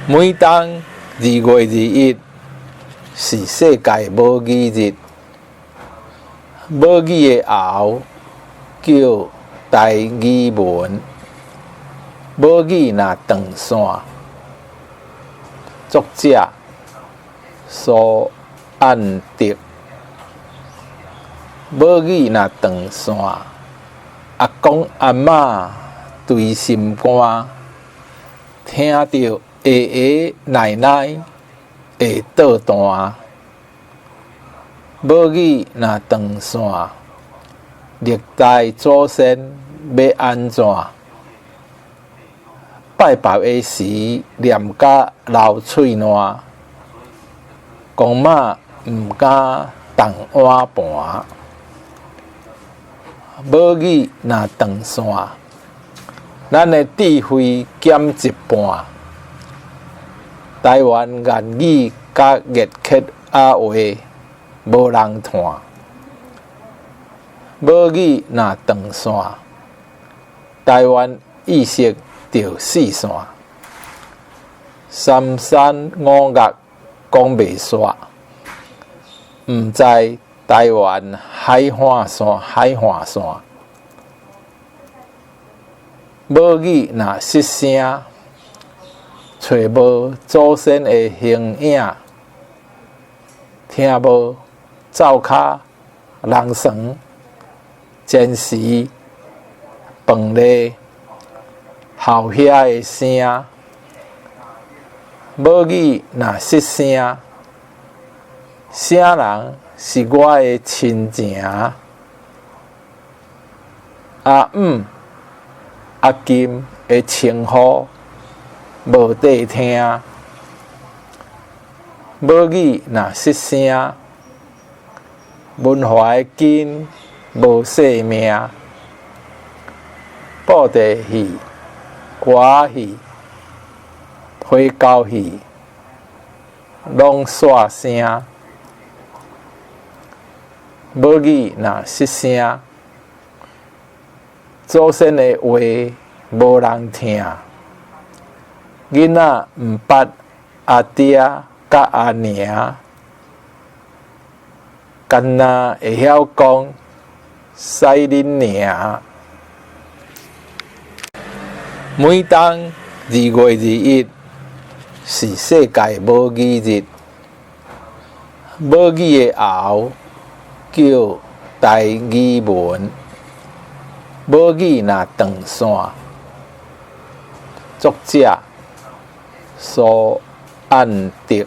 每冬2月21是世界母語日，母語的喉叫台語文，母語若斷線，作者蘇按德。母語若斷線，阿公阿嬤捶心肝，聽著爺爺奶奶會倒彈。母語若斷線，歷代祖先欲按怎？拜拜的時念甲流喙瀾，公媽毋敢動碗盤。母語若斷線，咱的智慧減一半。台灣諺語佮熱客仔話無人嘆。母語若斷線，台灣意識就四散。三山五岳講袂煞，毋知台灣海岸線。母語若失聲，揣無祖先的形影，聽無灶跤人床煎匙飯粒鱟遐的聲。母語若失聲，啥人是我的親情？阿姆、阿金的稱呼無塊聽。母語若失聲，文化的根無性命。布袋戲、歌仔戲、花轎戲，攏煞聲。母語若失聲，祖先的話無人聽。囡仔毋捌阿爹佮阿娘，干焦會曉講使恁娘。每冬2月21是世界母語日，母語的喉叫台語文，母語若斷線，作者蘇按德。